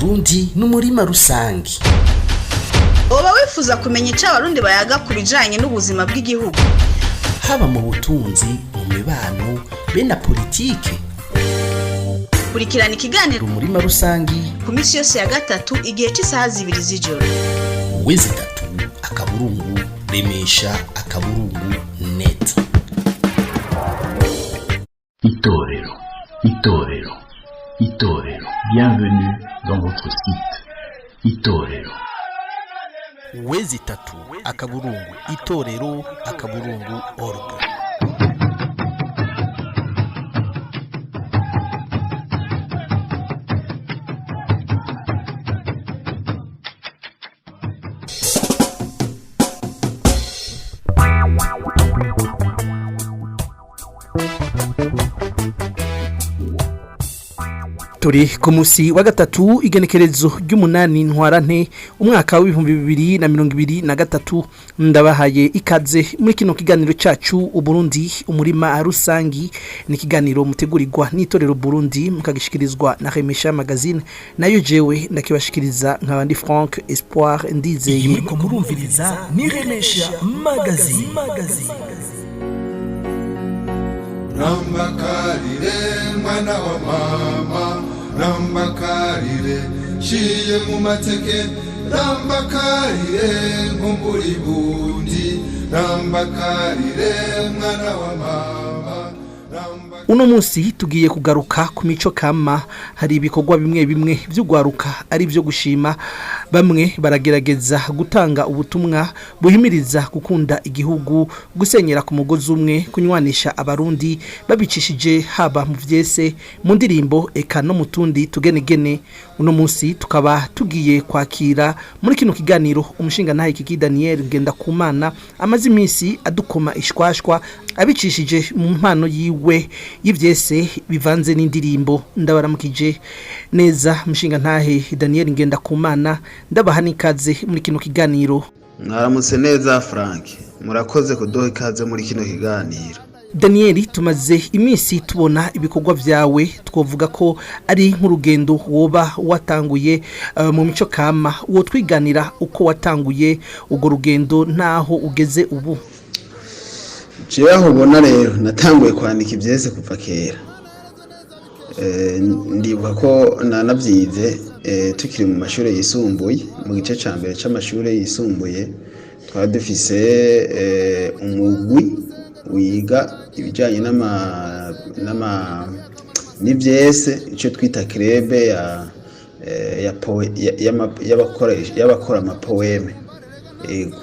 Uburundi n'umurima rusangi. Woba wifuza kumenya ico abarundi bayaga ku bijanye n'ubuzima bw'igihugu? Haba mu butunzi, mu mibano be na politike. Kurikirana ikiganiro Umurima rusangi ku minsi yose ya gatatu igihe c'isaha 2 z'ijoro. 33.remesha.net. Itorero, Itorero, Itorero. Bienvenue dans votre site. Itorero. 33.itorero.org. Turi ku musi wa gatatu, igenekerezo ry'umunani Ntwarante, umwaka w'2023. Ndabahaye ikaze muri kino kiganiro cyacu Uburundi umurima rusangi. Ni ikiganiro mutegurirwa n'itorero Burundi, mukagishikirizwa na Remesha Magazine, nayo jewe ndakibashikiriza nkabandi Frank Espoir Ndizeye. Muriko murumviriza ni Remesha Magazine. Rambakarire mwana wa mama, rambakarire nshiye mu mateke, rambakarire nkumbura ibundi, rambakarire mwana wa mama, ramba. Uno munsi tugiye kugaruka ku mico kama. Hari ibikorwa bimwe bimwe by'ugwaruka ari byo gushima. Bamwe baragerageza gutanga ubutumwa buhimiriza gukunda igihugu, gusenyera ku mugozi umwe, kunywanisha abarundi, babicishije haba mu vyese, mu ndirimbo, eka no mu tundi tugenegene. Uno munsi tukaba tugiye kwakira muri kino kiganiro umushinga ntahe Kiki Daniel Ngendakumana, amaze iminsi adukoma ishwashwa abicishije mu mpano yiwe y'ivyese bivanze n'indirimbo. Ndabaramukije neza, mushinga ntahe Daniel Ngendakumana, ndabaha n'ikaze muri kino kiganiro. Mwaramutse neza Frank, murakoze kuduha ikaze muri kino kiganiro. Daniel, tumaze iminsi tubona ibikorwa vyawe, twovuga ko ari nk'urugendo woba watanguye mu mico kama. Uwo twiganira uko watanguye urwo rugendo naho ugeze ubu? Jewe aho ubona rero natanguye kwandika ivyese kuva kera. Ndibuka ko nanavyize tukiri mu mashuri yisumbuye, mu gice ca mbere c'amashuri yisumbuye twari dufise umugwi wiga ibijanye n'ama n'ivyese, ico twita club ya y'abakora amapoeme. Yego,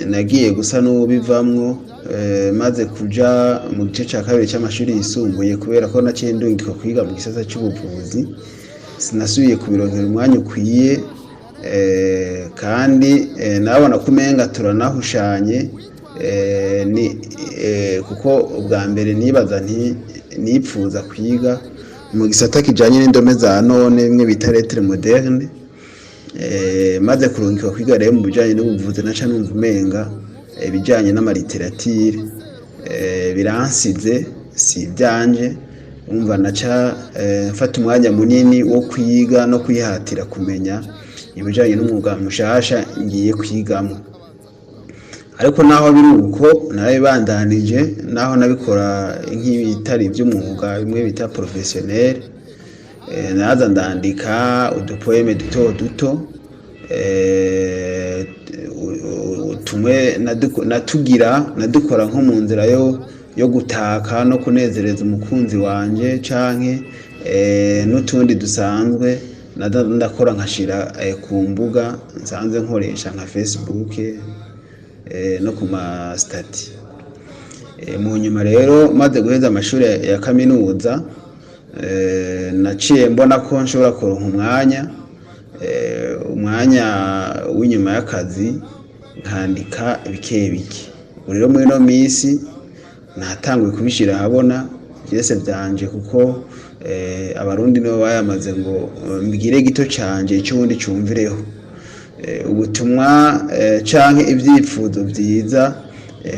nagiye gusa n'ubivamwo maze kuja mu gice ca kabiri c'amashuri yisumbuye, kubera ko naciye ndungikwa kwiga mu gisata c'ubuvuzi, sinasubiye kubironkera umwanya ukwiye. Kandi nabona ko umenga turanahushanye, ni kuko ubwa mbere nibaza nti nipfuza kwiga mu gisata kijanye n'indome za none, bimwe bita lettres modernes. Maze kurungikwa kwiga rero mu bijanye n'ubuvuzi, naca numva umenga ibijanye n'amaliterature biransize, si ivyanje. Umva, naca mfata umwanya munini wo kwiga no kwihatira kumenya ibijanye n'umwuga mushasha ngiye kwigamo. Ariko naho biri uko, narabibandanije, naho nabikora nk'ibitari ivy'umwuga, bimwe bita professionnel. Naza ndandika udupoeme duto duto, tumwe natugira nadukora nko mu nzira yo gutaka no kunezereza umukunzi wanje, canke n'utundi dusanzwe ndakora nkashira ku mbuga nsanzwe nkoresha nka Facebook no ku ma statuts. Mu nyuma rero, maze guheza amashuri ya kaminuza, naciye mbona ko nshobora kuronka umwanya w'inyuma y'akazi, nkandika bike bike. Ubu rero muri ino minsi natanguye kubishyira ahabona byose byanje, kuko abarundi nibo bayamaze ngo mbwire gito canje icy'ubundi cyumvireho. Ubutumwa canke ibyifuzo byiza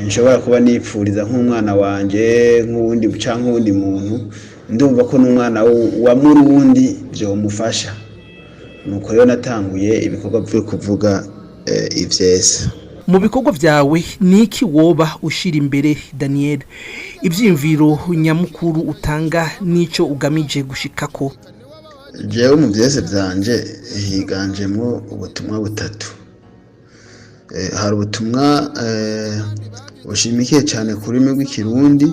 nshobora kuba nipfuriza nk'umwana wanje, nk'uwundi canke uwundi muntu. Ndumva ko n'umwana wa murundi vyomufasha. Nuko rero natanguye ibikorwa byo kuvuga ivyese. Mu bikorwa byawe, ni iki woba ushyira imbere, Daniel? Ibyiyumviro nyamukuru utanga n'icyo ugamije gushikako? Jewe mu vyese vyanje higanjemwo ubutumwa butatu. Hari ubutumwa bushimikiye cyane ku rurimi rw'Ikirundi,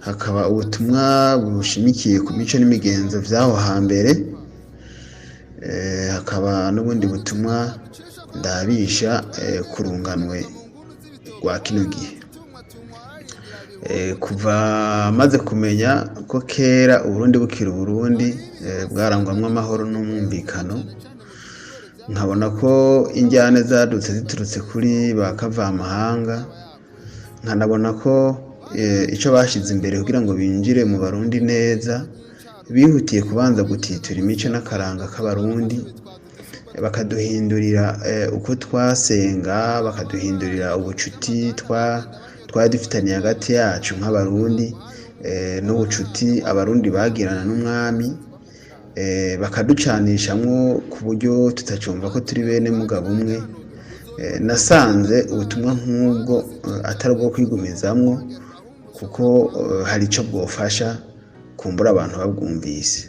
hakaba ubutumwa bushimikiye ku mico n'imigenzo vy'aho hambere, hakaba n'ubundi butumwa ndabisha ku runganwe rwa kino gihe. Kuva maze kumenya ko kera Uburundi bukiri Uburundi, bwarangwamwo amahoro n'umwumvikano, nkabona ko injyane zadutse ziturutse kuri ba kavamahanga, nkanabona ko icyo bashize imbere kugira ngo binjire mu Barundi neza, bihutiye kubanza gutitura imico n'akaranga k'Abarundi, bakaduhindurira uko twasenga, bakaduhindurira ubucuti twari dufitaniye hagati yacu nk'Abarundi, n'ubucuti Abarundi bagirana n'umwami, bakaducanishamwo ku buryo tutacumva ko turi bene mugabo umwe. Nasanze ubutumwa nk'ubwo atari ubwo kwigumizamwo, kuko hari icyo bwofasha kumbura abantu babwumvise.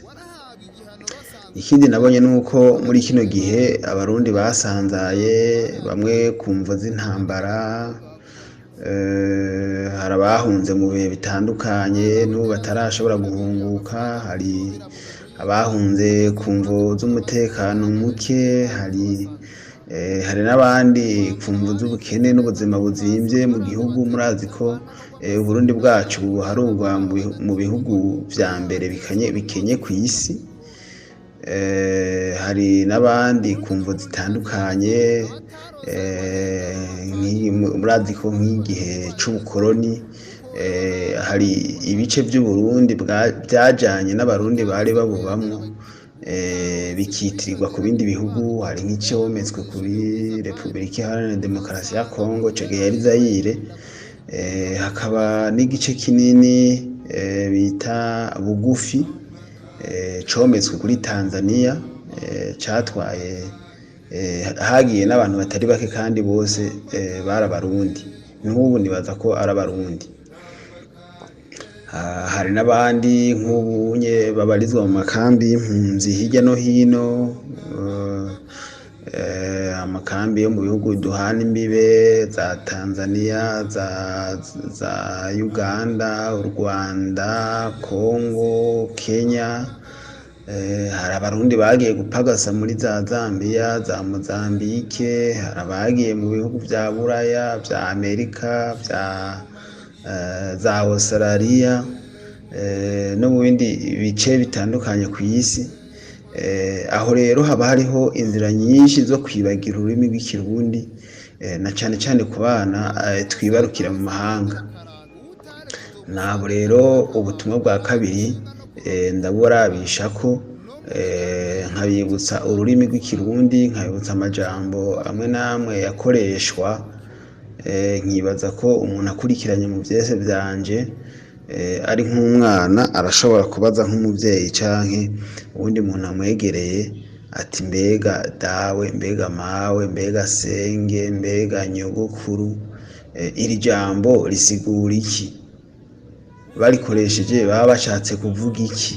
Ikindi nabonye ni uko muri kino gihe Abarundi basanzaye, bamwe ku mvo z'intambara, hari abahunze mu bihe bitandukanye n'ubu batarashobora guhunguka, hari abahunze ku mvo z'umutekano muke, hari n'abandi ku mvo z'ubukene n'ubuzima buzimvye mu gihugu. Murazi ko Uburundi bwacu buharurwa mu bihugu vya mbere bikenye ku isi. Hari n'abandi ku mvo zitandukanye, murazi ko nk'igihe c'ubukoroni, hari ibice by'Uburundi byajanye n'Abarundi bari babubamwo, bikitirirwa ku bindi bihugu. Hari nk'icometswe kuri Repubulika Iharanira Demokarasi ya Kongo, ico gihe yari Zayire. Hakaba n'igice kinini bita Bugufi, cometswe kuri Tanzania, catwaye, hagiye n'abantu batari bake, kandi bose bari Abarundi, n'ubu nibaza ko ari Abarundi. Hari n'abandi nk'ubunye babarizwa mu makambi y'impunzi hirya no hino, amakambi yo mu bihugu duhana imbibe za Tanzania, za Uganda, u Rwanda, Congo, Kenya. Hari Abarundi bagiye gupagasa muri za Zambia, za Mozambique, hari abagiye mu bihugu vya Buraya, vya Amerika, vya za Australia, no mu bindi bice bitandukanye ku isi. Aho rero haba hariho inzira nyinshi zo kwibagira ururimi rw'Ikirundi, na cane cane ku bana twibarukira mu mahanga. Nabo rero ubutumwa bwa kabiri ndaburabisha ko nkabibutsa ururimi rw'Ikirundi, nkabibutsa amajambo amwe n'amwe yakoreshwa. Nkibaza ko umuntu akurikiranye mu vyese vyanje, ari nk'umwana, arashobora kubaza nk'umuvyeyi canke uwundi muntu amwegereye ati: "Mbega dawe, mbega mawe, mbega senge, mbega nyogokuru, iri jambo risigura iki? Barikoresheje baba bashatse kuvuga iki?"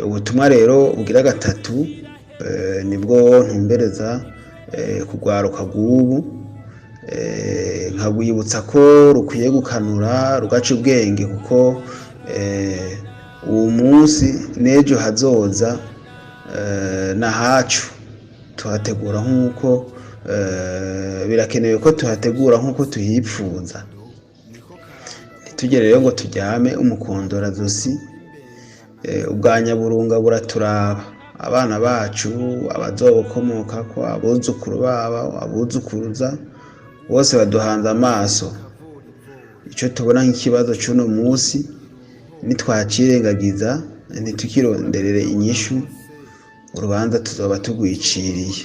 Ubutumwa rero bugira gatatu, nibwo ntumbereza kugwaruka rw'ubu, nkagwibutsa ko rukwiye gukanura rugaca ubwenge, kuko uwo munsi n'ejo hazoza n'ahacu tuhategura nk'uko birakenewe ko tuhategura nk'uko tuhipfuza. Ntitugere rero ngo turyame umukondorazosi. Ubwa nyaburunga buraturaba, abana bacu, abazobukomokako, abuzukuru babo, abuzukuruza, bose baduhanze amaso. Icyo tubona nk'ikibazo cy'uno munsi, nitwacirengagiza ntitukironderere inyishu, urubanza tuzoba tugwiciriye.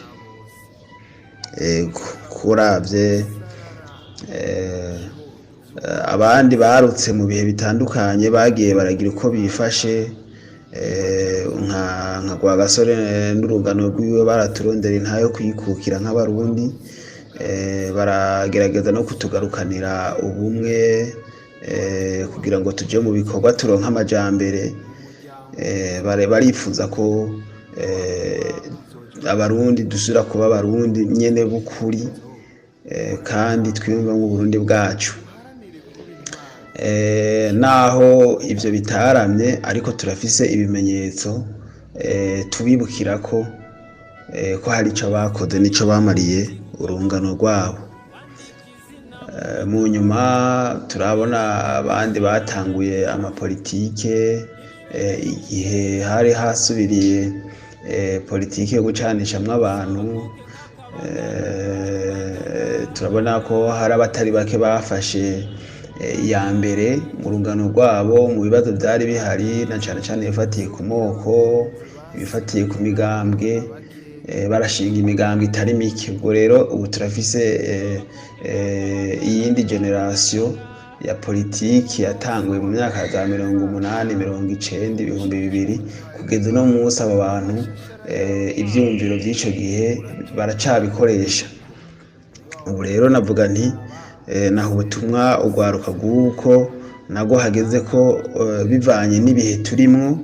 Ego, kuravye Abandi barutse mu bihe bitandukanye bagiye baragira uko bifashe, nka Rwagasore n'urungano rwiwe baraturondera intayo kwikukira nk'abarundi, baragerageza no kutugarukanira ubumwe kugira ngo tuje mu bikorwa turonke amajambere. Barifuza ko abarundi dusubira kuba abarundi nyene b'ukuri, kandi twiyumva nk'uburundi bwacu. Naho ivyo bitaramye, ariko turafise ibimenyetso tubibukira ko hari ico bakoze n'ico bamariye urungano rwabo. Mu nyuma turabona abandi batanguye amapolitike, igihe hari hasubiriye politike yo gucanishamwo abantu. Turabona ko hari abatari bake bafashe iya mbere mu rungano rwabo mu bibazo byari bihari, na cane cane ibifatiye ku moko, ibifatiye ku migambwe, barashinga imigambwe itari mike. Ubwo rero ubu turafise iyindi generasiyo ya politiki yatanguye mu myaka za 80, 90, 2000 kugeza uno munsi. Abo bantu ivyiyumviro vy'ico gihe baracabikoresha. Ubu rero navuga nti naho ubutumwa urwaruka rw'uko nabwo hageze ko bivanye n'ibihe turimwo,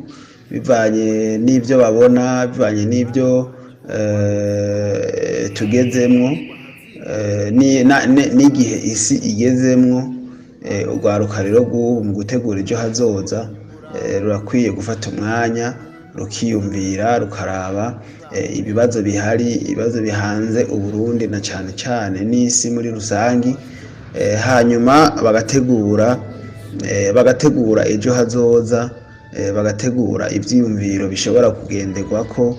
bivanye n'ibyo babona, bivanye n'ibyo tugezemwo, n'igihe isi igezemwo, urwaruka rero rw'ubu mu gutegura ejo hazoza rurakwiye gufata umwanya rukiyumvira, rukaraba ibibazo bihari, ibibazo bihanze Uburundi na cane cane n'isi muri rusangi, hanyuma bagategura ejo hazoza, bagategura ivyiyumviro bishobora kugenderwako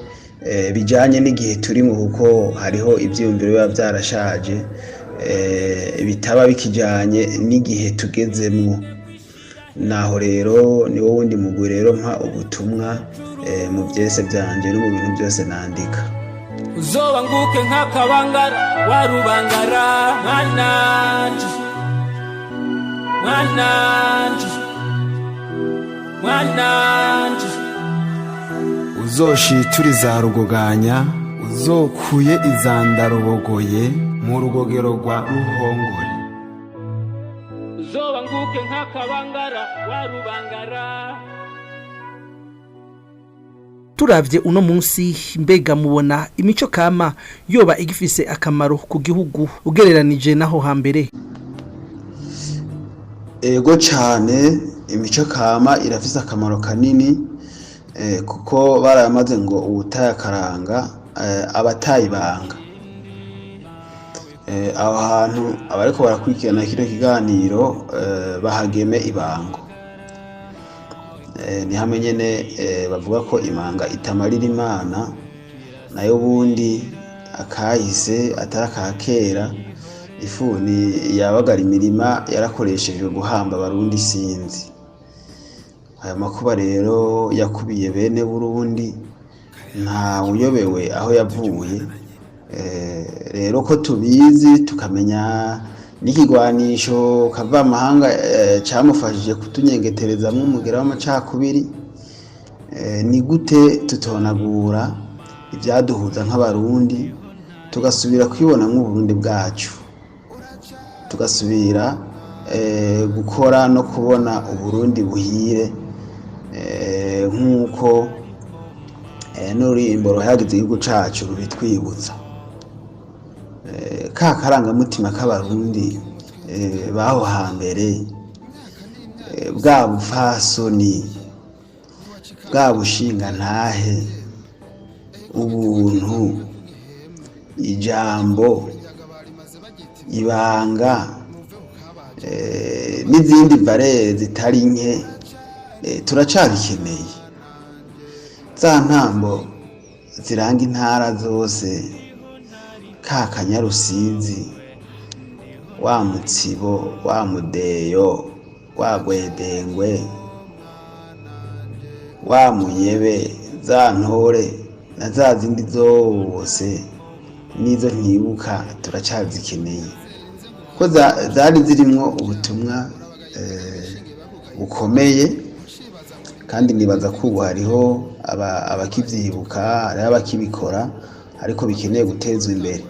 bijanye n'igihe turimo, kuko hariho ivyiyumviro biba vyarashaje, bitaba bikijanye n'igihe tugezemwo. Naho rero niwo wundi mugwi rero mpa ubutumwa mu vyese vyanje no mu bintu byose nandika. Uzobanguke nk'akabangara warubangara, mwananje, mwananje, mwananje. Uzoshitura rugoganya, uzokuye izandarubogoye mu rugogero rwa ruhongore. Uzobanguke nk'akabangara warubangara. Turavye uno munsi, mbega mubona imico kama yoba igifise akamaro ku gihugu ugereranije naho hambere? Ego cane, imico kama irafise akamaro kanini, kuko barayamaze ngo uwutaye akaranga abatayibanga. Aho hantu abariko barakurikirana kino kiganiro bahageme ibango. Ni hamwe nyene bavuga ko imanga itamarira Imana, nayo ubundi akahise atari akakera, ifuni yabagara imirima yarakoreshejwe guhamba abarundi sinzi. Ayo makuba rero yakubiye bene Burundi, nta uyobewe aho yavuye. Rero ko tubizi, tukamenya n'ikigwanisho kavamahanga camufashije kutunyengeterezamwo umugera w'amacakubiri, ni gute tutonagura ibyaduhuza nk'abarundi, tugasubira kwibonamwo Uburundi bwacu, tugasubira gukora no kubona Uburundi buhire, nk'uko n'ururimbo ruhayagiza igihugu cacu rubitwibutsa? Ka karangamutima k'abarundi baho hambere, bwa bupfasoni, bwa bushingantahe, ubuntu, ijambo, ibanga, n'izindi valeurs zitari nke, turacabikeneye. Za ntambo ziranga intara zose, ka kanyarusizi, wa mutsibo, wa mudeyo, wa gwedengwe, wa muyebe, za ntore na za zindi zose n'izo ntibuka, turacazikeneye. Ko zari zirimwo ubutumwa bukomeye, kandi nibaza ko ubu hariho abakivyibuka, hariho abakibikora, ariko bikeneye gutezwa imbere.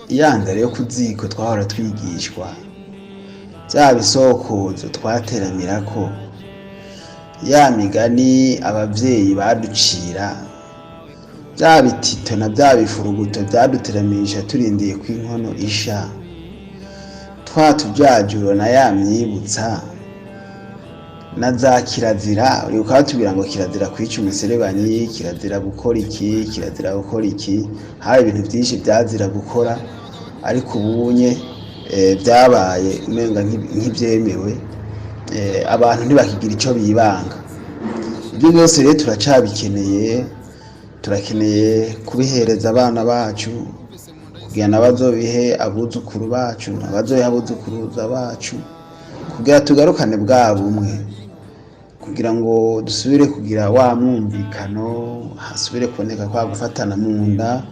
Ya ndero yo ku ziko twahora twigishwa, bya bisokozo twateramirako, ya migani abavyeyi baducira, bya bitito na bya bifuruguto byaduteramisha turindiye ko inkono isha, twa tujajuro na ya myibutsa na za kirazira. Uribuka batubwira ngo kirazira kwica umuserebanyi, kirazira gukora iki, kirazira gukora iki. Hari ibintu byinshi byazira gukora, ariko ubunye byabaye umenga nk'ibyemewe. Abantu ntibakigira ico bibanga. Ibyo byose rero turacabikeneye, turakeneye kubihereza abana bacu kugira ngo bazobihe abuzukuru bacu, abazobihe abuzukuruza bacu, kugira tugarukane bwa bumwe, kugira ngo dusubire kugira wa mwumvikano, hasubire kuboneka kwa gufatana mu nda,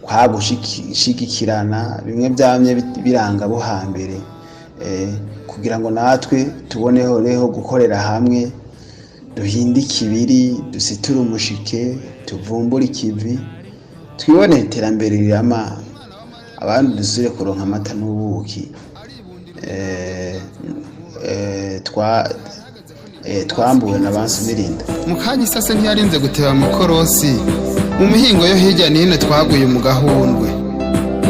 kwa gushigikirana, bimwe byamye biranga bo hambere, kugira ngo natwe tuboneho reho gukorera hamwe, duhinde ikibiri, dusiture umushike, tuvumbure ikivi, twibonere iterambere rirama, abandi dusubire kuronka amata n'ubuki twambuwe na ba Nsumirinda. Mu kanya isase ntiyarinze guteba mu ikorosi, mu mihingo yo hirya n'ino twaguye mu gahundwe.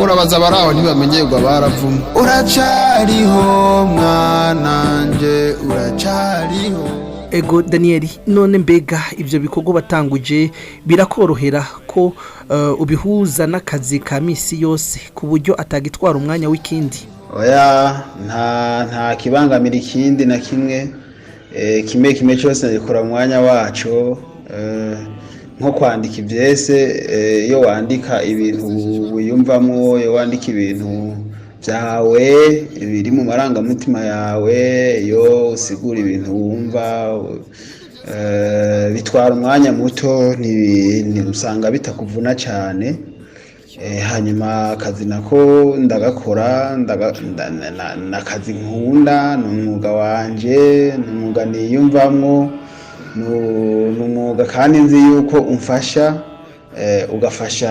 Urabaza abari aho ntibamenyerwa, baravumwe. Uracariho mwananje, uracariho. Ego Daniel, none mbega ibyo bikorwa batanguje birakorohera ko ubihuza n'akazi ka misi yose ku buryo atagitwara umwanya w'ikindi? Oya, nta kibangamira ikindi na kimwe. Kimwe kimwe cyose ndagikora mu mwanya waco. Nko kwandika ivyese, iyo wandika ibintu wiyumvamwo, iyo wandika ibintu byawe biri mu marangamutima yawe, iyo usigura ibintu wumva, bitwara umwanya muto, usanga bitakuvuna cyane. Hanyuma akazi nako ndagakora, nakazi nkunda, ni umwuga wanje, ni umwuga niyumvamwo, ni umwuga kandi nzi yuko umfasha, ugafasha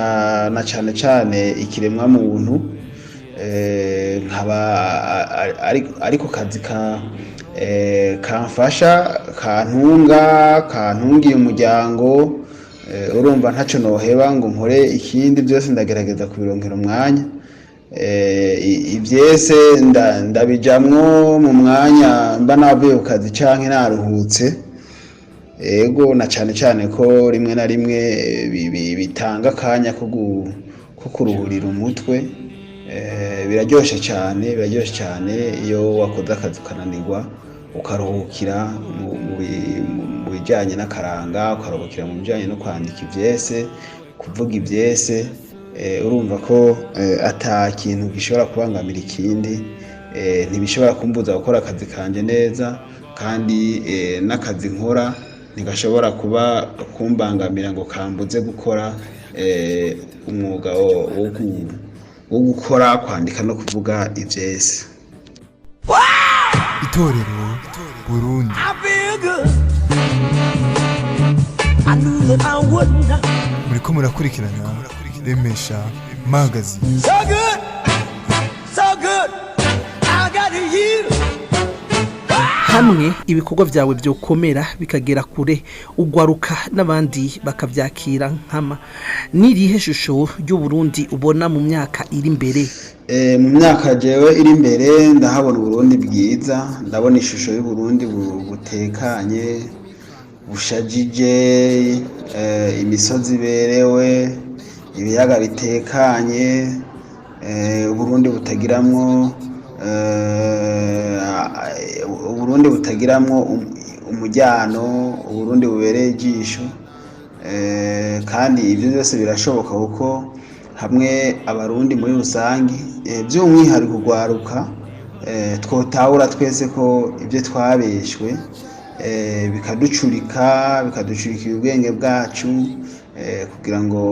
na cane cane ikiremwa muntu. Nkaba ariko kazi ka kamfasha, kantunga, kantungiye umuryango. Urumva ntaco noheba ngo nkore ikindi, byose ndagerageza kubironkera umwanya. Ivyese ndabijamwo mu mwanya mba navuye ku kazi canke naruhutse. Ego, na cane cane ko rimwe na rimwe bitanga akanya ko kuruhurira umutwe. Biraryoshe cyane, biraryoshe cyane iyo wakoze akazi ukananirwa, ukaruhukira mu bijyanye n'akaranga, ukaruhukira mu bijyanye no kwandika ivyese, kuvuga ivyese. Urumva ko ata kintu gishobora kubangamira ikindi. Ntibishobora kumbuza gukora akazi kanje neza, kandi n'akazi nkora ntigashobora kuba kumbangamira ngo kambuze gukora umwuga wo gukora, kwandika no kuvuga ivyese. Itorero Burundi. Muriko murakurikirana Remesha Magazine. So good, so good, I got you. Hamwe ibikorwa byawe byokomera bikagera kure, ugwaruka n'abandi bakabyakira nkama, n'irihe shusho ry'Uburundi ubona mu myaka iri imbere? Mu myaka jewe iri imbere ndahabona Uburundi bwiza, ndabona ishusho y'Uburundi butekanye, bushajije, imisozi iberewe, ibiyaga bitekanye, Uburundi butagiramwo Uburundi butagiramwo umujyano, Uburundi bubereye ijisho. Kandi ibyo byose birashoboka kuko hamwe Abarundi muri rusangi, by'umwihariko ugwaruka, twotahura twese ko ibyo twabeshwe bikaducurika ubwenge bwacu, kugira ngo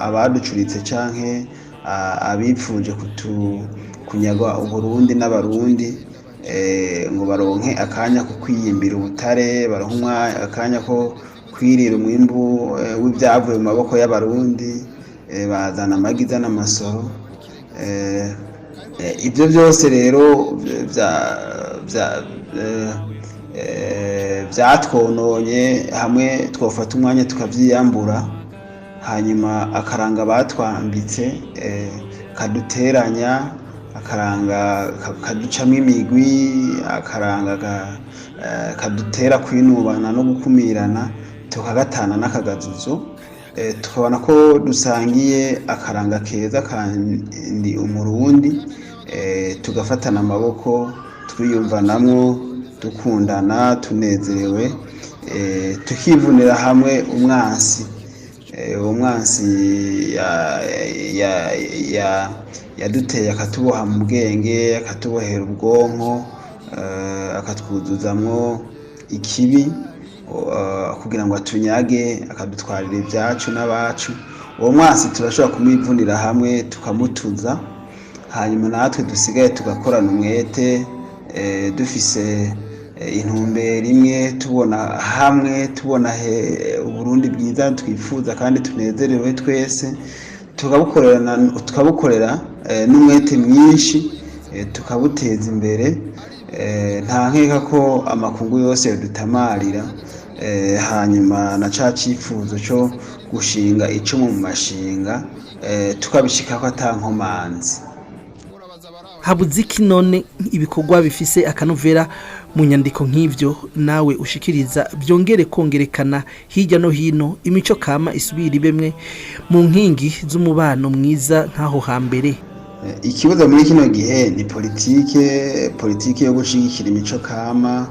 abaducuritse canke abipfuje kunyaga Uburundi n'Abarundi, ngo baronke akanya ko kwiyimbira ubutare, baronke akanya ko kwirira umwimbu w'ibyavuye mu maboko y'Abarundi, bazana amagiza n'amasoro. Ibyo byose rero byatwononye. Hamwe twafata umwanya tukabyiyambura, hanyuma akaranga batwambitse kaduteranya, akaranga kaducamo imigwi, akaranga kadutera kwinubana no gukumirana, tukagatana n'akagazuzo, tukabona ko dusangiye akaranga keza kandi Umurundi, tugafatana amaboko, twiyumvanamwo, dukundana, tunezerewe, tukivunira hamwe umwansi. Uwo mwansi yaduteye, akatuboha mu bwenge, akatubohera ubwonko, akatwuzuzamwo ikibi kugira ngo atunyage, akadutwarira ibyacu n'abacu. Uwo mwansi turashobora kumwivunira hamwe, tukamutuza, hanyuma natwe dusigaye tugakorana umwete, dufise intumbero imwe, tubona hamwe, tubona Uburundi bwiza twifuza kandi tunezerewe twese, tukabukorera n'umwete mwinshi, tukabuteza imbere. Nta nkeka ko amakungu yose yadutamarira, hanyuma na ca cyifuzo cyo gushinga icumu mu mashinga, tukabishikako ata nkomanzi. Habuze iki none ibikorwa bifise akanovera mu nyandiko nk'ivyo nawe ushikiriza byongere kongerekana hirya no hino, imico kama isubira ibemwe mu nkingi z'umubano mwiza nk'aho hambere? Ikibazo muri kino gihe ni politike yo gushigikira imico kama,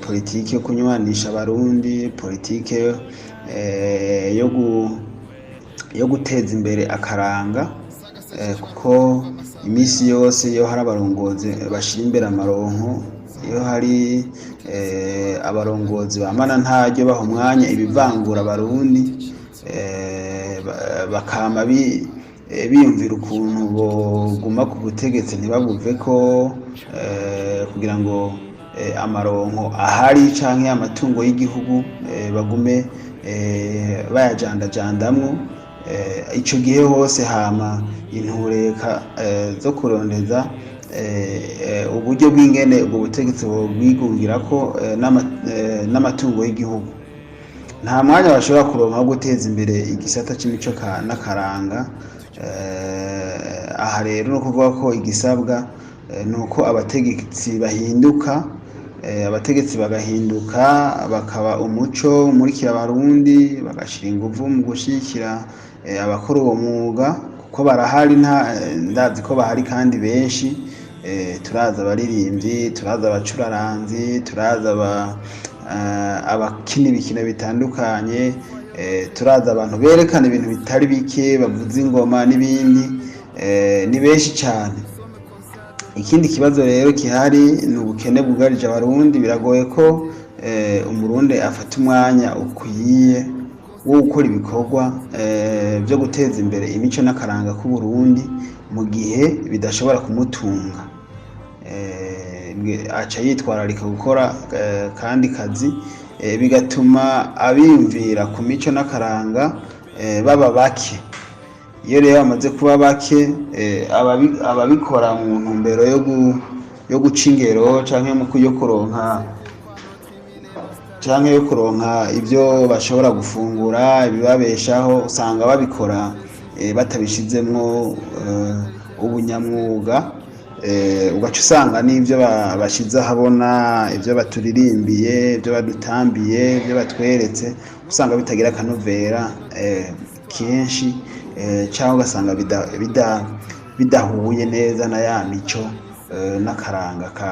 politike yo kunywanisha Abarundi, politike yo guteza imbere akaranga, kuko iminsi yose iyo hari abarongozi bashira imbere amaronko, iyo hari abarongozi bamana ntaryo baha umwanya ibivangura Abarundi, bakama biyumvira ukuntu boguma ku butegetsi ntibabuve ko, kugira ngo amaronko ahari canke amatungo y'igihugu bagume bayajandajandamwo. Ico gihe hose hama intureka zo kurondeza uburyo bw'ingene ubwo butegetsi bwigungirako n'amatungo y'igihugu, nta mwanya bashobora kuronka wo guteza imbere igisata c'imico n'akaranga. Aha rero no kuvuga ko igisabwa ni uko abategetsi bahinduka, abategetsi bagahinduka, bakaba umuco umurikira Abarundi, bagashira inguvu mu gushigikira abakora uwo mwuga, kuko barahari, ndazi ko bahari kandi benshi. Turazi abaririmbyi, turazi abacuraranzi, turazi abakina ibikino bitandukanye, turazi abantu berekana ibintu bitari bike, bavuza ingoma n'ibindi, ni benshi cyane. Ikindi kibazo rero gihari ni ubukene bwugarije Abarundi. Biragoye ko Umurundi afata umwanya ukwiye wo gukora ibikorwa byo guteza imbere imico n'akaranga k'Uburundi mu gihe bidashobora kumutunga. Aca yitwararika gukora kandi kazi, bigatuma abiyumvira ku mico n'akaranga baba bake. Iyo rero bamaze kuba bake, ababikora mu ntumbero yo guca ingero canke yo kuronka ibyo bashobora gufungura, ibibabeshaho, usanga babikora batabishizemwo ubunyamwuga, ugaca usanga n'ibyo bashize ahabona, ibyo baturirimbiye, ibyo badutambiye, ibyo batweretse, usanga bitagira akanovera kenshi, cyangwa ugasanga bidahuye neza na ya mico n'akaranga ka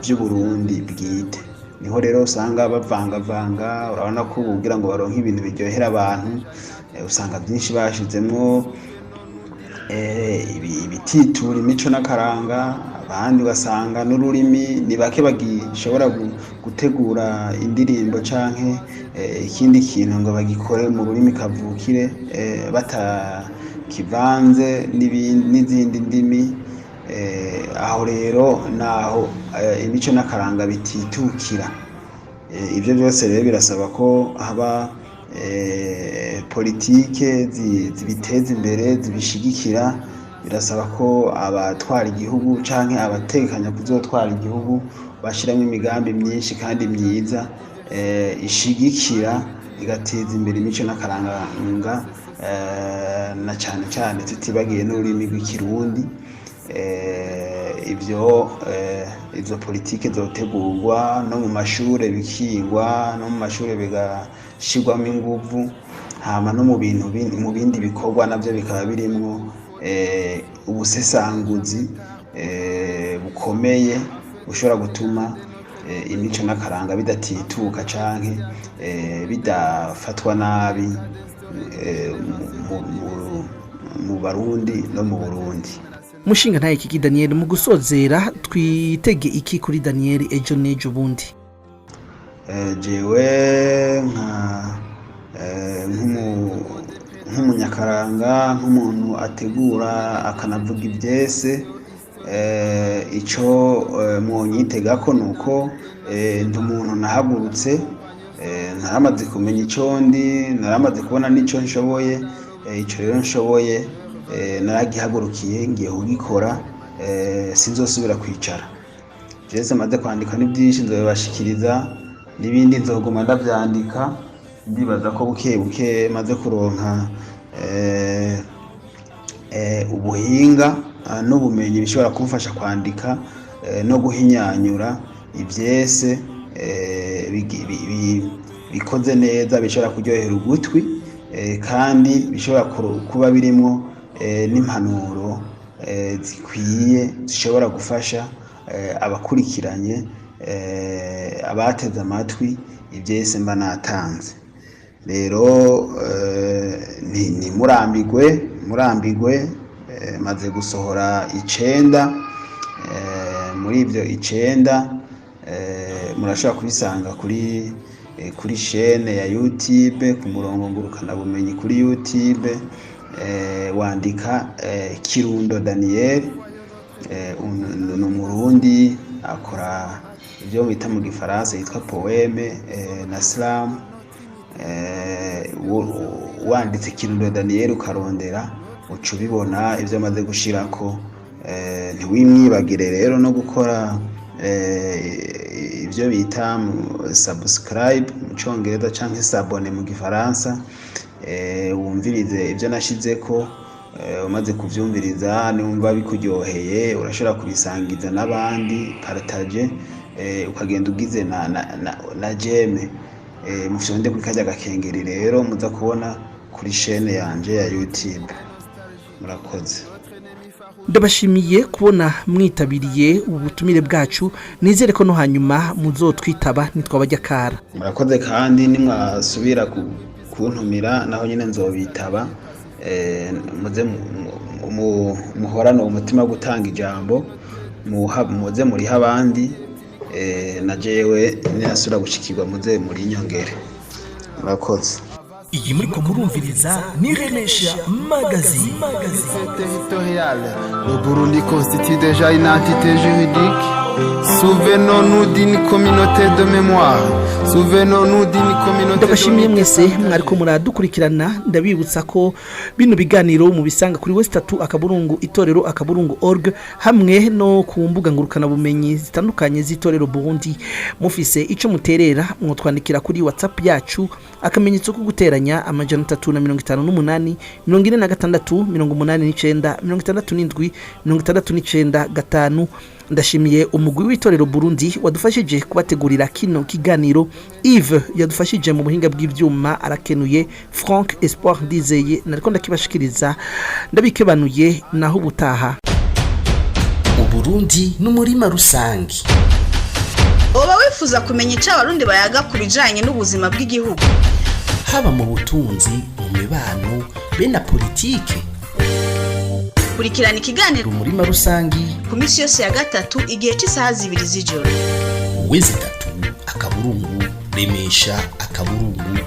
by'Uburundi bwite. Niho rero usanga bavangavanga. Urabona ko ubu kugira ngo baronke ibintu biryohera abantu, usanga byinshi bashizemwo ibititura imico n'akaranga, abandi ugasanga n'ururimi ni bake bagishobora gutegura indirimbo canke ikindi kintu ngo bagikore mu rurimi kavukire. kivanze n'izindi ndimi. Aho rero naho imico n'akaranga bititukira. Ibyo byose rero birasaba ko haba politike zibiteza imbere, zibishigikira. Birasaba ko abatwara igihugu canke abatekanya kuzotwara igihugu bashyiramo imigambi myinshi kandi myiza ishigikira, igateza imbere imico n'akaranga, na cyane cyane tutibagiye n'ururimi rw'Ikirundi. Ibyo izo politike zotegurwa no mu mashure, bikigwa no mu mashure, bigashyirwamo inguvu, hama no mu bintu mu bindi bikorwa nabyo bikaba birimwo ubusesanguzi bukomeye bushobora gutuma imico n'akaranga bidatituka canke bidafatwa nabi mu Barundi no mu Burundi. Mushinga ntaye Kiki Daniel, mu gusozera, twitege iki kuri Daniel ejo n'ejo bundi? Jewe nk'umunyakaranga, nk'umuntu ategura akanavuga ibyese, icyo mwonyitega ko ni uko ndi umuntu nahagurutse, naramaze kumenya icyo ndi, naramaze kubona n'icyo nshoboye. Icyo rero nshoboye naragihagurukiye, ngiye kugikora, sinzosubira kwicara. Byose maze kwandika ni byinshi, nzobibashikiriza, n'ibindi nzoguma ndabyandika. Ndibaza ko buke buke maze kuronka ubuhinga n'ubumenyi bishobora kumfasha kwandika no guhinyanyura ibyese bikoze neza, bishobora kuryohera ugutwi, kandi bishobora kuba birimo n'impanuro zikwiye zishobora gufasha abakurikiranye, abateze amatwi ibyese mba natanze. Rero ntimurambigwe, murambigwe. Maze gusohora 9. Muri ibyo 9 murashobora kubisanga kuri chaîne ya YouTube, ku murongo ngurukanabumenyi kuri YouTube. Wandika Kirundo Daniel, ni Umurundi akora ibyo bita mu Gifaransa yitwa poème na slam. Wanditse Kirundo Daniel ukarondera, uca ubibona ibyo amaze gushirako. Ntiwimwibagire rero no gukora ibyo bita subscribe mu Cyongereza cyangwa s'abonner mu Gifaransa, wumvirize ibyo nashizeko. Umaze kuvyumviriza, niwumva bikuryoheye, urashobora kubisangiza n'abandi, partage, ukagenda ugize na j'aime. Mufyonde kuri karya gakengeri rero muza kubona kuri chaîne yanje ya YouTube. Murakoze. Ndabashimiye kubona mwitabiriye ubutumire bwacu. Nizere ko no hanyuma muzotwitaba nitwabajya kara. Murakoze, kandi nimwasubira kuntumira naho nyine nzobitaba. Muze muhorane umutima wo gutanga ijambo, muze murihe abandi, na jewe ninasubira gushikirwa muze muri inyongere. Murakoze. Iyi muriko murumviriza ni Remesha Magazine. Territoriale. Le Burundi constitue déjà une entité juridique. Souvenons-nous d'une communauté de mémoire. Souvenons-nous d'une communauté de Ndabashimiye mwese mwariko muradukurikirana. Ndabibutsa ko bino biganiro mubisanga kuri w3.itorero.org hamwe no ku mbuga ngurukanabumenyi zitandukanye z'Itorero Burundi. Mufise ico muterera, mwotwandikira kuri WhatsApp yacu, akamenyetso ko guteranya, 358 46 89 67 69 5. Ndashimiye umugwi w'Itorero Burundi wadufashije kubategurira kino kiganiro. Yves yadufashije mu buhinga bw'ivyuma arakenuye. Frank Espoir Ndizeye nariko ndakibashikiriza, ndabikebanuye, naho ubutaha. Uburundi n'umurima rusangi. Uba wifuza kumenya icyo Abarundi bayaga ku bijanye n'ubuzima bw'igihugu, haba mu butunzi, mu mibano be na politike? Kurikirana ikiganiro Umurima rusangi ku minsi yose ya gatatu igihe cy'isaha 2 z'ijoro. w3.remesha.org.